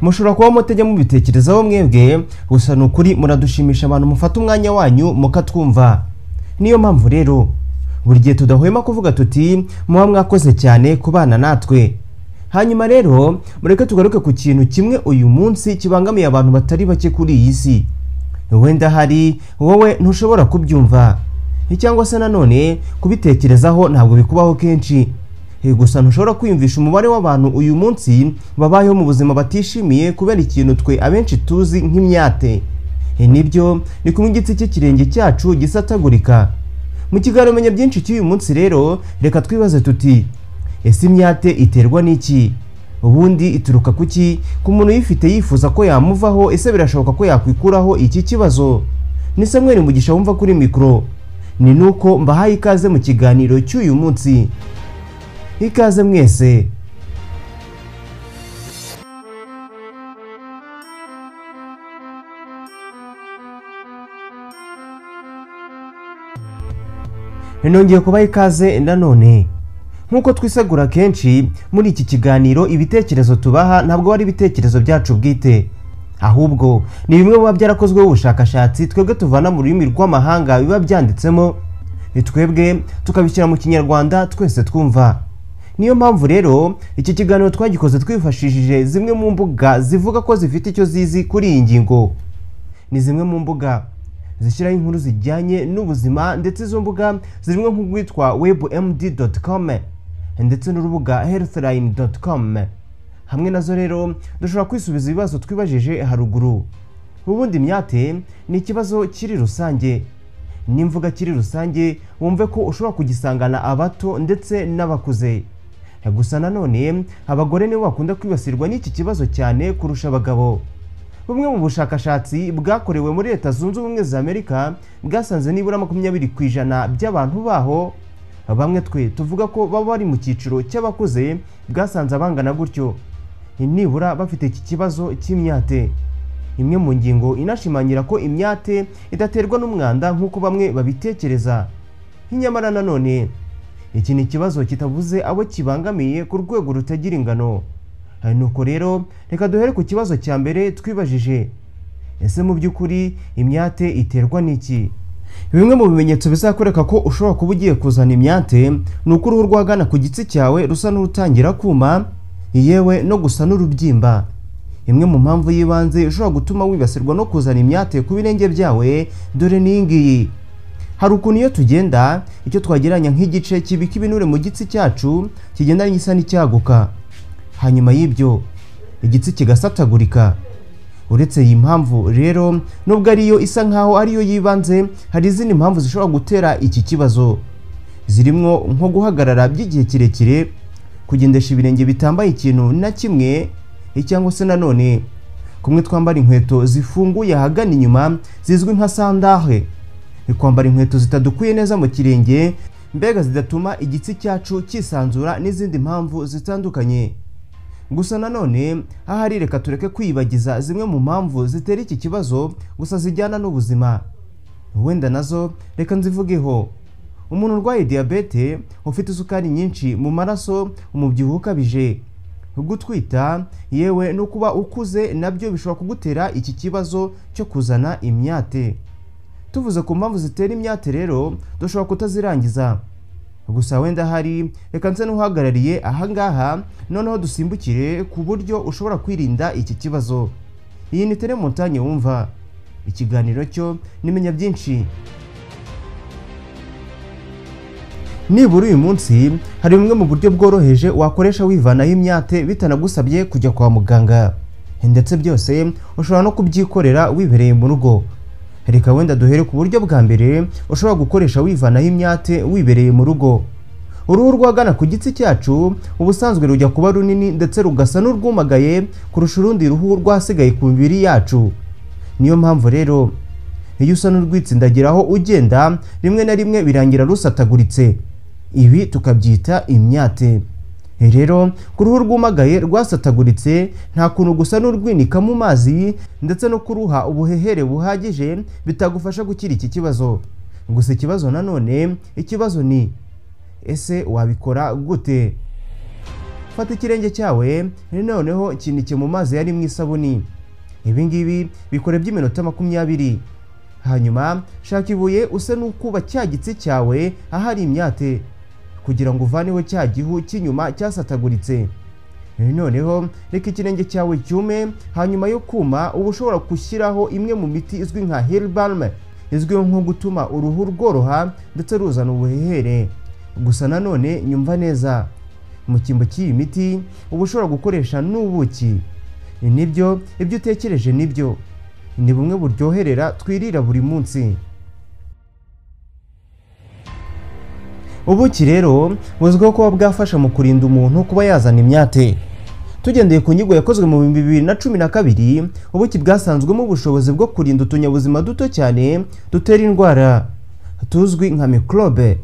Mushobora kuba mutajya mubitekerezaho mwebwe, gusa ni ukuri muradushimisha abantu mufata umwanya wanyu mukatwumva. Niyo mpamvu rero buri gihe tudahwema kuvuga tuti muba mwakoze cyane kubana natwe. Hanyuma rero mureke tugaruke ku kintu kimwe uyu munsi kibangamiye abantu batari bake kuri iyi si. Wenda hari wowe ntushobora kubyumva cyangwa se nanone kubitekerezaho ntabwo bikubaho kenshi. Gusa ntushobora kwiyumvisha umubare w'abantu uyu munsi babayeho mu buzima batishimiye kubera ikintu twe abenshi tuzi nk'imyate. Nibyo, ni kumwe igitsi cy'ikirenge cyacu gisatagurika. Mu kiganiro Menya Byinshi cy'uyu munsi rero reka twibaze tuti ese imyate iterwa n'iki? Ubundi ituruka kuki? Ku muntu uyifite yifuza ko yamuvaho, ese birashoboka ko yakwikuraho iki kibazo? Ni Samuel Mugisha wumva kuri mikoro. Ni nuko mbahaye ikaze mu kiganiro cy'uyu munsi. Ikaze mwese. Nongeye kubaha ikaze nanone. Nkuko twisegura kenshi muri iki kiganiro, ibitekerezo tubaha ntabwo ari ibitekerezo byacu bwite, ahubwo ni bimwe biba byarakozweho ubushakashatsi twebwe tuvana mu rurimi rw'amahanga biba byanditsemo, twebwe tukabishyira mu Kinyarwanda twese twumva. Niyo mpamvu rero iki kiganiro twagikoze twifashishije zimwe mu mbuga zivuga ko zifite icyo zizi kuri iyi ngingo. Ni zimwe mu mbuga zishyiraho inkuru zijyanye n'ubuzima, ndetse izo mbuga zirimo nk'urwitwa webmd.com ndetse n'urubuga healthline.com. Hamwe nazo rero dushobora kwisubiza ibibazo twibajije haruguru. Ubundi imyate ni ikibazo kiri rusange. Nimvuga kiri rusange wumve ko ushobora kugisangana abato ndetse n'abakuze. Gusa nanone abagore nibo bakunda kwibasirwa n'iki kibazo cyane kurusha abagabo. Bumwe mu bushakashatsi bwakorewe muri Leta Zunze Ubumwe za Amerika bwasanze nibura 20% by'abantu baho, bamwe twe tuvuga ko baba bari mu cyiciro cy'abakuze, bwasanze abangana gutyo nibura bafite iki kibazo cy'imyate. Imwe mu ngingo inashimangira ko imyate idaterwa n'umwanda nk'uko bamwe babitekereza. Nyamara nanone iki ni ikibazo kitavuze abo kibangamiye ku rwego rutagira ingano. Nuko rero reka duhere ku kibazo cya mbere twibajije: ese mu by'ukuri imyate iterwa n'iki? Bimwe mu bimenyetso bizakwereka ko ushobora kuba ugiye kuzana imyate ni uko uruhu rwagana ku gitsi cyawe rusa n'urutangira kuma, yewe no gusa n'urubyimba. Imwe mu mpamvu y'ibanze ishobora gutuma wibasirwa no kuzana imyate ku birenge byawe dore n'iyi ngiyi. Hari ukuntu iyo tugenda icyo twagereranya nk'igice kibika ibinure mu gitsi cyacu kigenda gisa n'icyaguka, hanyuma y'ibyo igitsi kigasatagurika. Uretse iyi mpamvu rero, nubwo ariyo isa nkaho ariyo yibanze, hari izindi mpamvu zishobora gutera iki kibazo, zirimo nko guhagarara by'igihe kirekire, kugendesha ibirenge bitambaye ikintu na kimwe, cyangwa se nanone kumwe twambara inkweto zifunguye ahagana inyuma zizwi nka sandale, kwambara inkweto zitadukwiye neza mu kirenge, mbega zidatuma igitsi cyacu cyisanzura, n'izindi mpamvu zitandukanye. Gusa nanone ahari reka tureke kwibagiza zimwe mu mpamvu zitera iki kibazo gusa zijyana n'ubuzima. Wenda nazo reka nzivugeho. Umuntu urwaye diyabete, ufite isukari nyinshi mu maraso, umubyibuho ukabije, gutwita, yewe no kuba ukuze nabyo bishobora kugutera iki kibazo cyo kuzana imyate. Tuvuze ku mpamvu zitera imyate rero dushobora kutazirangiza. Gusa wenda hari reka nse n'uhagarariye ahangaha, noneho dusimbukire ku buryo ushobora kwirinda iki kibazo. Iyi ni Tele Montagne wumva. Ikiganiro cyo nimenya byinshi. Nibura uyu munsi hari bimwe mu buryo bworoheje wakoresha wivanaho imyate bitanagusabye kujya kwa muganga, ndetse byose ushobora no kubyikorera wibereye mu rugo. Reka wenda duhere ku buryo bwa mbere ushobora gukoresha wivanaho imyate wibereye mu rugo. Uruhu rwagana ku gitsi cyacu ubusanzwe rujya kuba runini ndetse rugasa n'urwumagaye kurusha urundi ruhu rwasigaye ku mibiri yacu. Niyo mpamvu rero iyo usa n'urwitsindagiraho ugenda rimwe na rimwe birangira rusataguritse. Ibi tukabyita imyate. Rero ku ruhu rwumagaye rwasataguritse nta kuntu gusa n'urwinika mu mazi ndetse no kuruha ubuhehere buhagije bitagufasha gukira iki kibazo. Gusa ikibazo nanone, ikibazo ni ese wabikora gute? Fata ikirenge cyawe noneho kinike mu mazi yari mu isabuni. Ibi ngibi bikore by'iminota 20. Hanyuma shaka ibuye use n'ukuba cya gitsi cyawe ahari imyate kugira ngo uvaneho cya gihu cy'inyuma cyasataguritse. Noneho reka ikirenge cyawe cyume. Hanyuma yo kuma uba ushobora gushyiraho imwe mu miti izwi nka heel balm, izwiho nko gutuma uruhu rworoha ndetse ruzana ubuhehere. Gusa nanone nyumva neza, mu cyimbo cy'iyi miti uba ushobora gukoresha n'ubuki. Nibyo, ibyo utekereje nibyo, ni bumwe buryoherera twirira buri munsi. Ubuki rero buzwiho kuba bwafasha mu kurinda umuntu kuba yazana imyate. Tugendeye ku nyigo yakozwe mu 2012, ubuki bwasanzwemo ubushobozi bwo kurinda utunyabuzima duto cyane dutera indwara tuzwi nka microbe.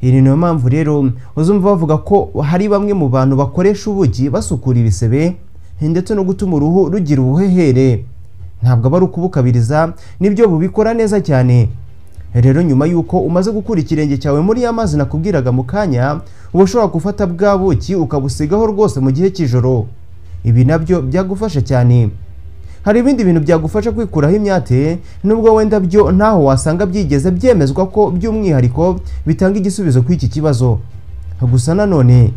Iyi niyo mpamvu rero uzumva bavuga ko hari bamwe mu bantu bakoresha ubuki basukura ibisebe ndetse no gutuma uruhu rugira ubuhehere. Ntabwo aba ari ukubukabiriza, nibyo bubikora neza cyane. Rero nyuma yuko umaze gukura ikirenge cyawe muri ya mazi nakubwiraga mu kanya, uba ushobora gufata bwa buki ukabusigaho rwose mu gihe cy'ijoro. Ibi nabyo byagufasha cyane. Hari ibindi bintu byagufasha kwikuraho imyate, nubwo wenda byo ntaho wasanga byigeze byemezwa ko by'umwihariko bitanga igisubizo kuri iki kibazo. Gusa nanone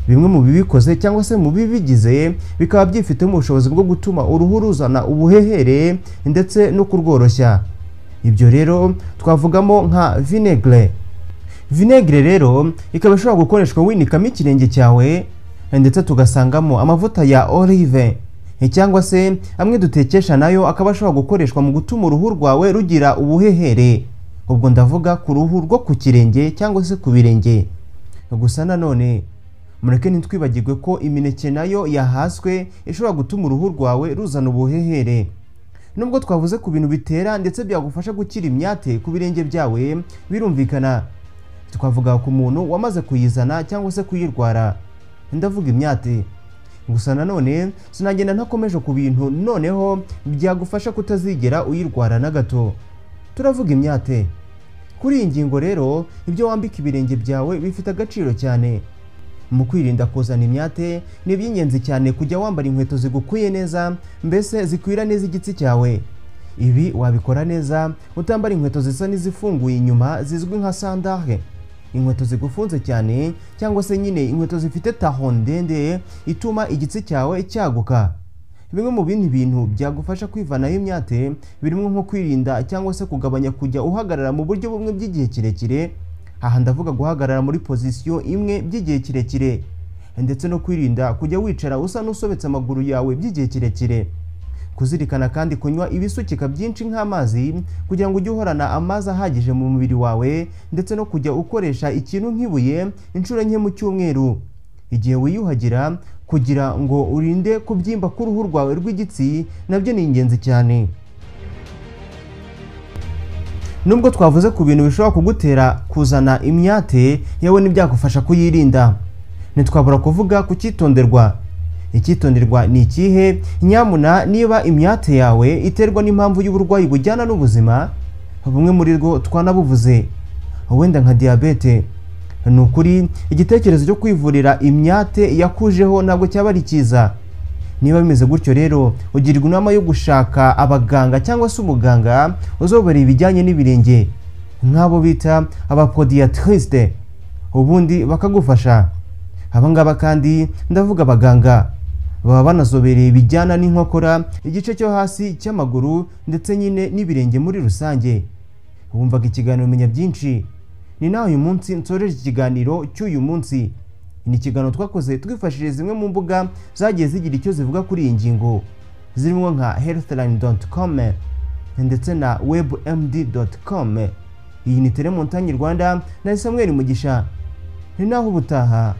bimwe mu bibikoze cyangwa se mu bibigize bikaba byifitemo ubushobozi bwo gutuma uruhu ruzana ubuhehere ndetse no kurworoshya. Ibyo rero twavugamo nka vinegre. Vinegre rero ikaba ishobora gukoreshwa winikamo ikirenge cyawe, ndetse tugasangamo amavuta ya olive cyangwa se amwe dutekesha nayo akaba ashobora gukoreshwa mu gutuma uruhu rwawe rugira ubuhehere. Ubwo ndavuga ku ruhu rwo ku kirenge cyangwa se ku birenge. Gusa nanone mureke ntitwibagirwe ko imineke nayo yahaswe ishobora gutuma uruhu rwawe ruzana ubuhehere. Nubwo twavuze ku bintu bitera ndetse byagufasha gukira imyate ku birenge byawe, birumvikana twavuga ku muntu wamaze kuyizana cyangwa se kuyirwara, ndavuga imyate. Gusa nanone sinagenda ntakomeje ku bintu noneho byagufasha kutazigera uyirwara na gato. Turavuga imyate. Kuri iyi ngingo rero, ibyo wambika ibirenge byawe bifite agaciro cyane. Mu kwirinda kuzana imyate ni iby'ingenzi cyane kujya wambara inkweto zigukwiye neza, mbese zikwira neza igitsi cyawe. Ibi wabikora neza utambara inkweto zisa n'izifunguye inyuma zizwi nka sandale, inkweto zigufunze cyane cyangwa se nyine inkweto zifite taho ndende ituma igitsi cyawe cyaguka. Bimwe mu bindi bintu byagufasha kwivanaho imyate birimo nko kwirinda cyangwa se kugabanya kujya uhagarara mu buryo bumwe by'igihe kirekire. Aha ndavuga guhagarara muri pozisiyo imwe by'igihe kirekire, ndetse no kwirinda kujya wicara usa n'usobetse amaguru yawe by'igihe kirekire. Kuzirikana kandi kunywa ibisukika byinshi nk'amazi kugira ngo ujye uhorana amazi ahagije mu mubiri wawe, ndetse no kujya ukoresha ikintu nk'ibuye inshuro nke mu cyumweru igihe wiyuhagira, kugira ngo urinde kubyimba k'uruhu rwawe rw'igitsi, nabyo ni ingenzi cyane. Nubwo twavuze ku bintu bishobora kugutera kuzana imyate, yewe n'ibyagufasha kuyirinda, ntitwabura kuvuga ku cyitonderwa. Icyitonderwa ni ikihe? Nyamuna niba imyate yawe iterwa n'impamvu y'uburwayi bujyana n'ubuzima, bumwe muri rwo twanabuvuze, wenda nka diyabete, ni ukuri igitekerezo cyo kwivurira imyate yakujeho ntabwo cyaba ari cyiza. Niba bimeze gutyo rero, ugirwa inama yo gushaka abaganga cyangwa se umuganga uzobereye ibijyanye n'ibirenge, nk'abo bita abapodiatriste, ubundi bakagufasha. Aba ngaba kandi ndavuga abaganga baba banazobereye ibijyana n'inkokora, igice cyo hasi cy'amaguru ndetse nyine n'ibirenge muri rusange. Wumvaga ikiganiro Menya Byinshi. Ni nawe uyu munsi nsoreje ikiganiro cy'uyu munsi. Ni ikiganiro twakoze twifashishije zimwe mu mbuga zagiye zigira icyo zivuga kuri iyi ngingo, zirimo nka healthline.com ndetse na webmd.com. Iyi ni Telemontagne Rwanda na Samuel Mugisha. Ni naho ubutaha.